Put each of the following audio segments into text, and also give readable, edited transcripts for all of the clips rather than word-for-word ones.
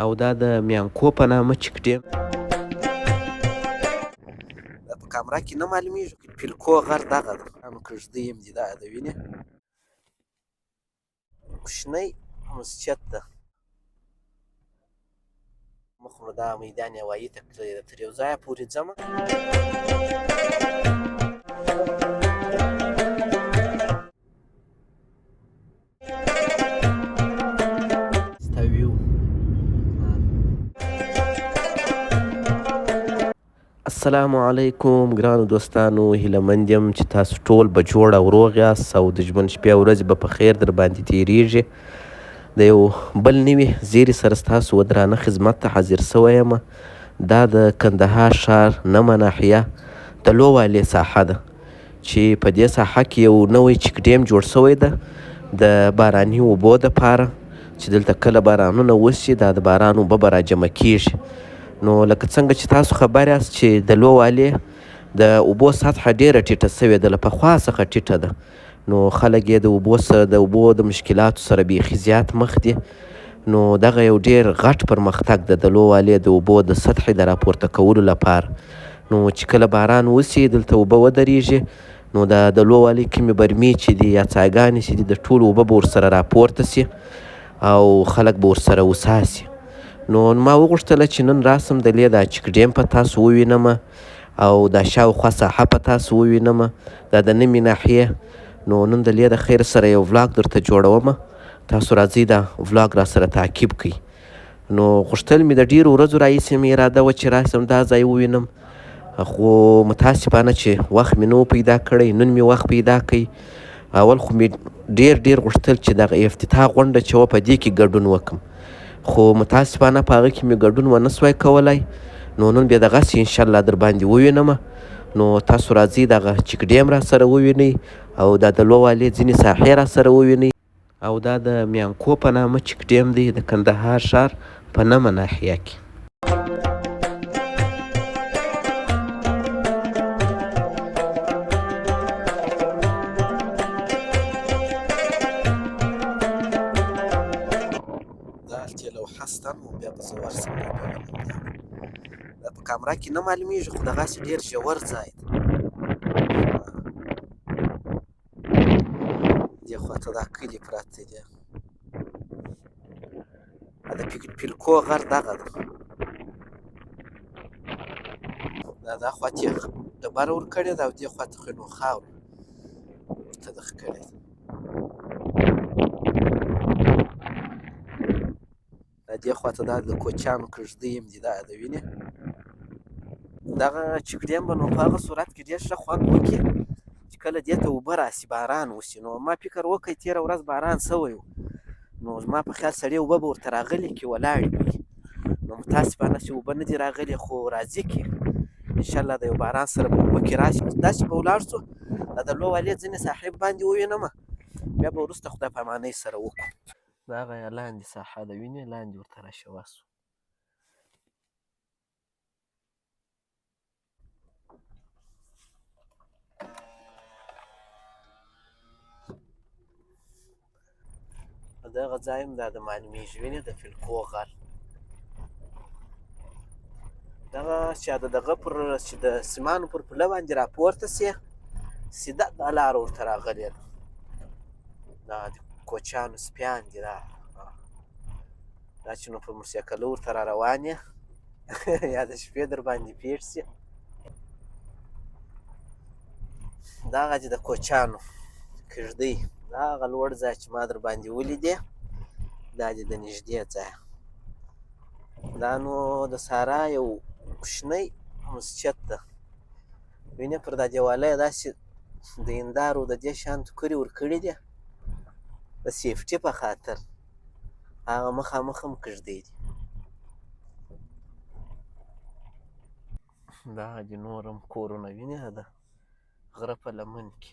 او دا د میانکو په نامه چک ډیم. دا په کامره کې نه معلومیږي. پیلکو غر دغه ده. نو کږدۍ هم دي، دا د وینې کوچنی مسجد ده. مخ نو دا میدان هوایي ته تللی ده، تر یو ځایه پورې ځمه. ستا ویو. السلام علیکم ګرانو دوستانو، هیله مند یم چې تاسو ټول به جوړ او روغ یاست او د ژوند شپې او ورځې به په خیر در باندې تیریږي. د یو بل نوي زیري سره ستاسو و درانه خدمت ته حاضر سوی یم. دا د کندهار ښار نمه ناحیه د لووالې ساحه ده چې په دې ساحه کې یو نوی چک ډیم جوړ شوی ده د باراني اوبو دپاره، چې دلته کله بارانونه وشي دا د باران اوبه به راجمع کیږي. نو لکه څنګه چې تاسو خبر یاست چې د لووالې د اوبو سطحه ډیره ټیټه شوې ده، له پخوا څخه ټیټه ده، نو خلک یې د اوبو سره د اوبو د مشکلاتو سره بیخي زیات مخ دي. نو دغه یو ډیر غټ پرمختګ ده د لووالې د اوبو د سطحې د راپورته کولو لپاره. نو چې کله باران وسي دلته اوبه ودریږي، نو د لووالې کومې برمې چې دي یا څاګانې چې دي د ټولو اوبه به ورسره راپورته سي او خلک به ورسره وساسي. نو ما وغوښتله چې نن راسم د لې دا چک ډیم په تاسو ووینم او دا شاوخوا ساحه په تاسو ووینم، دا د نمې ناحیې. نو نن د لې د خیر سره یو ولاګ درته جوړوم، تاسو راځئ دا ولاګ را سره تعقیب کړئ. نو غوښتل مې د ډېرو ورځو راهیسې مې اراده وه چې راشم دا ځای ووینم، خو متاسفانه چې وخت مې نه و پیدا کړی. نن مې وخت پیدا کړی. اول خو مې ډېر ډېر غوښتل چې دغه افتتاح غونډه چې وه په دې کې ګډون وکړم، خو متاسفانه په هغه کې مې ګډون ونه سوای کولی. نو نن بیا دغسې انشاءالله در باندې ووینم. نو تاسو راځئ دغه چک ډیم را سره ووینئ او دا د لووالې ځینې ساحې را سره ووینئ. او دا د میانکو په نامه چک ډیم دی د کندهار ښار په نمه ناحیه کې. دا هلته لوحه شته، نو بیا به زه ورشم بیا به وینم. دا په کامره کې نه معلومیږي، خو دغسې ډېر ژور ځای دی. دې خواته دا کلي پراته دي. د پیلکو غر دغه ده. دا دا خواته یې ډبره ورکړې ده او دې خواته خو یې نو خاوره ورته دغه کړې ده. دا دې خواته دا د کوچیانو کږدۍ هم دي، دا د وینې. دغه چک ډیم به نو په هغه صورت کې ډېر ښه خوند وکړي چې کله دې ته اوبه راسي، باران وسي. نو ما فکر وکړ تېره ورځ باران سوی و، نو زما په خیال سړې اوبه به ورته راغلي کې ولاړې وي. نو متاسفانه چې اوبه نه دي راغلي، خو راځي کې انشاءالله د یو باران سره به اوبه کې راشي. داسې به ولاړ سو، دا د لووالې ځینې ساحې باندې ووینم، بیا به وروسته خدای پامانۍ سره وکړو. دا هغه لاندې ساحه ده، وینې لاندې ورته راشوه سو. دغه ځای هم دا د معلومیږي، وینې د فلکو غر. دغه چې د دغه پر چې د سیمانو پر پله باندې راپورته سي، سیده دا لاره ورته راغلې ده. دا د کوچیانو سپیان دي، دا دا چې نو په موټرسایکلو ورته را روان یې یا د شپې در باندې پېښ سي. دغه چې د کوچیانو کږدۍ، دا هغه لوړ ځای چې ما در باندې ولیدې، دا دې د نږدې ځای. دا نو د سارا یو کوچنی مسجد ده. وینې پر دا دیواله یې داسې د هندارو د دې شان ټوکرې ورکړي دي د سیفټي په خاطر. هغه مخامخ هم کږدۍ دي. دا دې نور هم کورونه وینې د غره په لمن کې.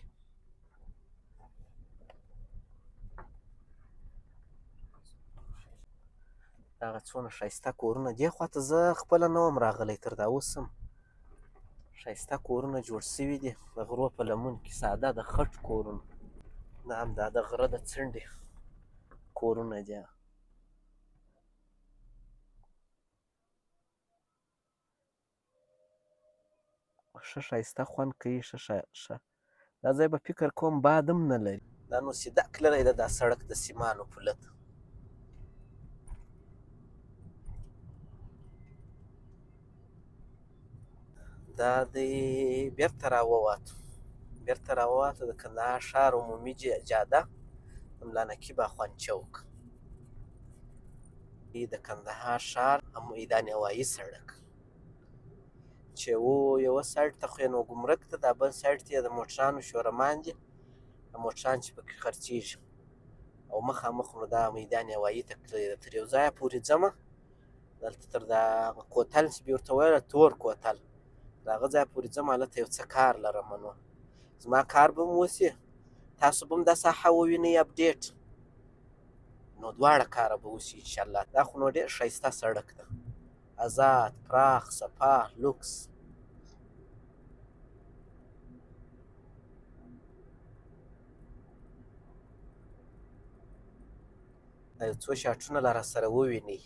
دغه څونه ښایسته کورونه دې خواته زه خپله نه وم راغلی تر دا اوس هم ښایسته کورونه جوړ شوي دي د غرو په لمن کې، ساده د خټ کورونه. دا هم دا د غره د څنډې کورونه دي. ښه ښایسته خوند کوي، ښه ښه. دا ځای به فکر کوم باد هم نه لري. دا نو سیده تللی ده دا سړک د سیمانو پوله ته. دا دی بیرته راووتو، بیرته راووتو د کندهار ښار عمومي جاده د ملا نقیب اخوند چوک. د کندهار ښار میدان هوایي سړک چې و یوه سایډ ته خو یې نو ګمرک ته، دا بل سایډ ته یې د موټرانو شورمان دي، د موټران چې پکې خرڅېږي. او مخامخ نو دا میدان هوایي ته تللی ده. تر یو ځایه پورې ځمه، دلته تر دا کوتل چې بیا ورته ویل تور کوتل، تر هغه ځایه پورې ځم، هلته یو څه کار لرم. نو زما کار به هم وسي، تاسو به هم دا ساحه ووینئ اپډیټ، نو دواړه کاره به وسي انشاءالله. دا خو نو ډېر ښایسته سړک ده، ازاد، پراخ، صفا، لوکس. دا یو څو شاټونه لا راسره ووینئ.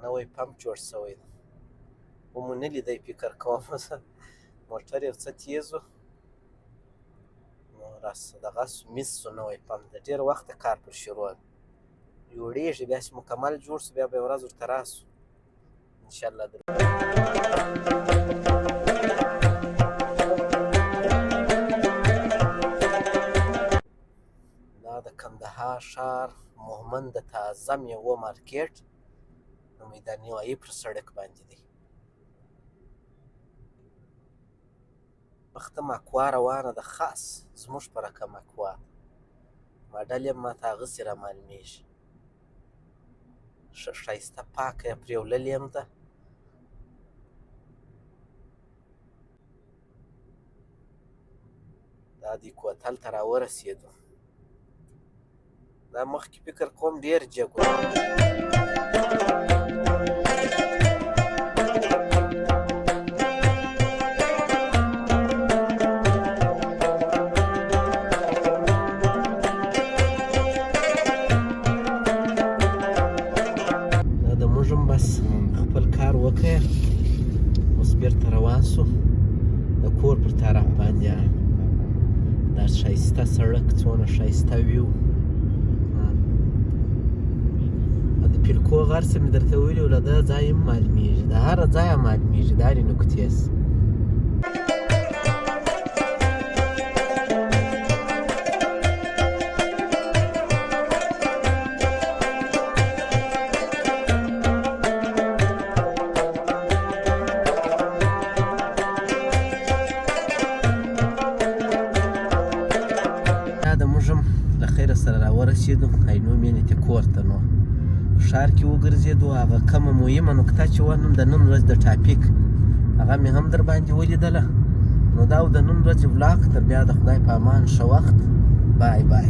نوی پمپ جوړ شوی دی، ومو نه لیدی فکر کوم. موټر یو څه تیز و، نو دغه مس شو. نوی پمپ د ډېر وخته کار پر شروع دی، جوړېږي، بیا چې مکمل جوړ شو بیا به یوه ورځ ورته راسو انشاءالله. دا د کندهار ښار مهمند د تازه میوو مارکیټ د میدان هوایي پر سړک باندې دی. مخته مکوا روانه ده، خاص زموږ په رقم مکوا ده، ماډل یې ماته هغسې رامعلومېږي. ښه ښایسته پاکه یې پرېوللې هم ده. دا دی کوتل ته راورسېدو. دا مخکې فکر کوم ډېر جګ و. دا د موږ هم بس خپل کار وکړ، اوس بیرته روان شو د کور پر طرف باندې. دا ښایسته سړک څونه ښایسته ویو. د پیلکو غر څه مې درته ویلي و، له ده ځای هم معلومېږي، د هره ځایه معلومېږي، د هرې نقطې څخه. دا د موږ هم له خیره سره راورسېدو عینو مېنې ته کور ته. نو ښار کې وګرځېدو، هغه کومه مهمه نقطه چې وه نن د نن ورځ د ټاپک هغه مې هم در باندې ولیدله. نو دا و د نن ورځې ولاګ، تر بیا د خدای په امان، ښه وخت، بای بای.